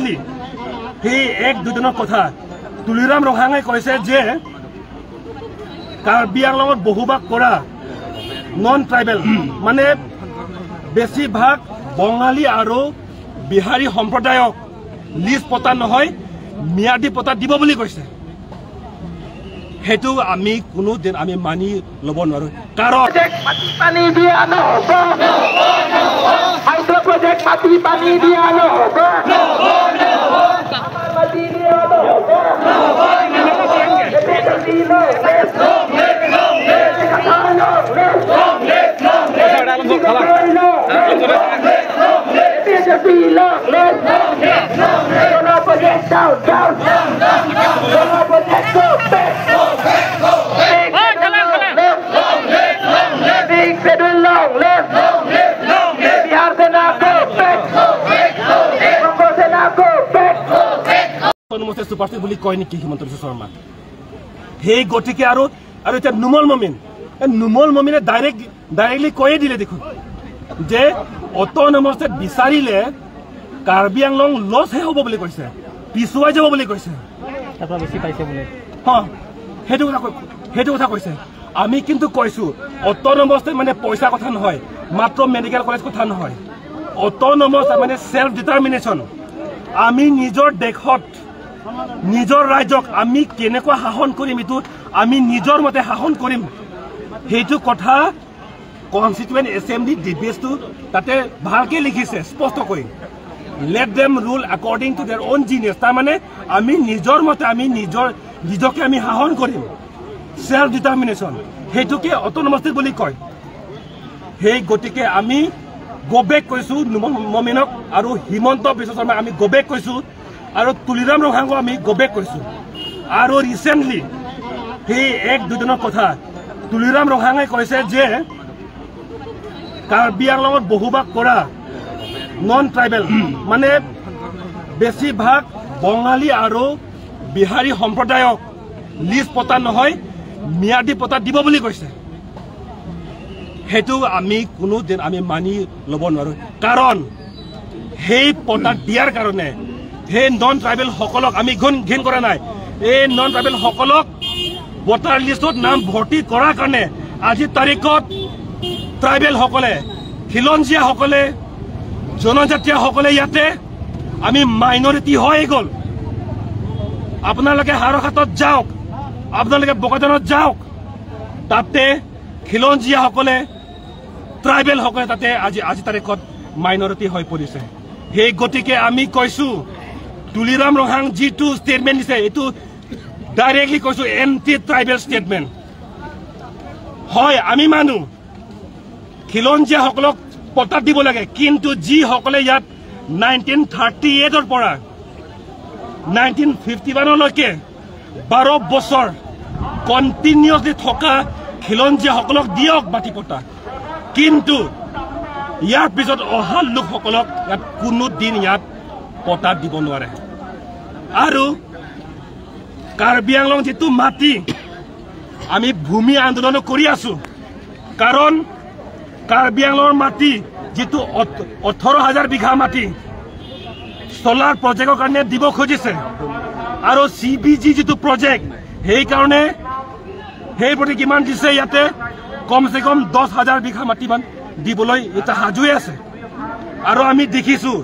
Recently সেই এক দুদিনৰ কথা তুলিৰাম ৰংহাঙে কৈছে যে কাৰ্বি আংলঙত বসবাস কৰা নন ট্ৰাইবেল মানে বেছিভাগ বঙালী আৰু বিহাৰী সম্প্ৰদায়ক লিজ পতা নহয়, ম্যাদী পতা দিব বুলি কৈছে। সেইটো আমি কোনো দিন আমি মানি ল'ব নোৱাৰো। কাৰণ পানী দিয়া নহ'ব, হাইড্ৰ প্ৰজেক্ট মাটি পানী দিয়া নহ'ব, মাটি দিয়া নহ'ব। চুপাৰষ্টাৰ বুলি কয় নেকি হিমন্ত বিশ্ব শৰ্মা? সেই গতিকে আৰু আৰু এতিয়া নুমল মমিন, নুমল মমিনে ডাইৰেক্টলি কৈয়ে দিলে দেখোন যে অট'নমাছ বিচাৰিলে কাৰ্বি আংলং লছহে হ'ব বুলি কৈছে, পিছুৱাই যাব বুলি কৈছে। সেইটো কথা কৈছে। আমি কিন্তু কৈছো অট'নমাছ মানে পইচা কথা নহয়, মাত্ৰ মেডিকেল কলেজ কথা নহয়, অট'নমাছ মানে চেল্ফ ডিটাৰমিনেশ্যন। আমি নিজৰ দেশত নিজৰ ৰাজ্যক আমি কেনেকুৱা শাসন কৰিম, এইটো আমি নিজৰ মতে শাসন কৰিম, সেইটো কথা কনষ্টিটুৱেণ্ট এছেম্বলি ডিবেটটো তাতে ভালকে লিখিছে স্পষ্টকৈ। Let them rule according to their own genius. তাৰমানে আমি নিজৰ মতে আমি নিজকে আমি শাসন কৰিম, চেল্ফ ডিটাৰমিনেশ্যন, সেইটোকে অট'নমাছ বুলি কয়। সেই গতিকে আমি গবেক কৈছো নুমল মমিনক আৰু হিমন্ত বিশ্ব শৰ্মাক আমি গবেক কৈছো আৰু তুলিৰাম ৰংহাঙক আমি গবেক কৈছো। আৰু ৰিচেণ্টলি সেই এক দুদিনৰ কথা তুলিৰাম ৰংহাঙে কৈছে যে কাৰ্বি আংলঙত বসবাস কৰা নন ট্ৰাইবেল মানে বেছিভাগ বঙালী আৰু বিহাৰী সম্প্ৰদায়ক লিজ পতা নহয়, ম্যাদী পতা দিব বুলি কৈছে। সেইটো আমি কোনো দিন আমি মানি ল'ব নোৱাৰো। কাৰণ সেই পতা দিয়াৰ কাৰণে সেই নন ট্ৰাইবেলসকলক আমি ঘিণ কৰা নাই, এই নন ট্ৰাইবেলসকলক ভোটাৰ লিষ্টত নাম ভৰ্তি কৰাৰ কাৰণে আজিৰ তাৰিখত ট্ৰাইবেলসকলে, খিলঞ্জীয়াসকলে, জনজাতীয়সকলে ইয়াতে আমি মাইনৰিটি হৈ গ'ল। আপোনালোকে হাৰখাতত যাওক, আপোনালোকে বোকাজানত যাওক, তাতে খিলঞ্জীয়াসকলে, ট্ৰাইবেলসকলে তাতে আজি তাৰিখত মাইনৰিটি হৈ পৰিছে। সেই গতিকে আমি কৈছো তুলিৰাম ৰংহাং যিটো ষ্টেটমেণ্ট দিছে এইটো ডাইৰেক্টলি কৈছো এণ্টি ট্ৰাইবেল ষ্টেটমেণ্ট হয়। আমি মানুহ খিলঞ্জীয়াসকলক পতা দিব লাগে, কিন্তু যিসকলে ইয়াত 1938ৰ পৰা 1951লৈকে 12 বছৰ কণ্টিনিউছলি থকা খিলঞ্জীয়াসকলক দিয়ক মাটি পতা, কিন্তু ইয়াৰ পিছত অহা লোকসকলক ইয়াত কোনো দিন ইয়াত পতা দিব নোৱাৰে। আৰু কাৰ্বি আংলং যিটো মাটি আমি ভূমি আন্দোলন কৰি আছো, কাৰণ কাৰ্বি আংলঙৰ মাটি যিটো 18,000 বিঘা মাটি চলাৰ প্ৰজেক্টৰ কাৰণে দিব খুজিছে আৰু চি বি জি যিটো প্ৰজেক্ট সেইকাৰণে সেই প্ৰতি কিমান দিছে, ইয়াতে কমচে কম 10,000 বিঘা মাটিমান দিবলৈ এতিয়া সাজুৱে আছে। আৰু আমি দেখিছোঁ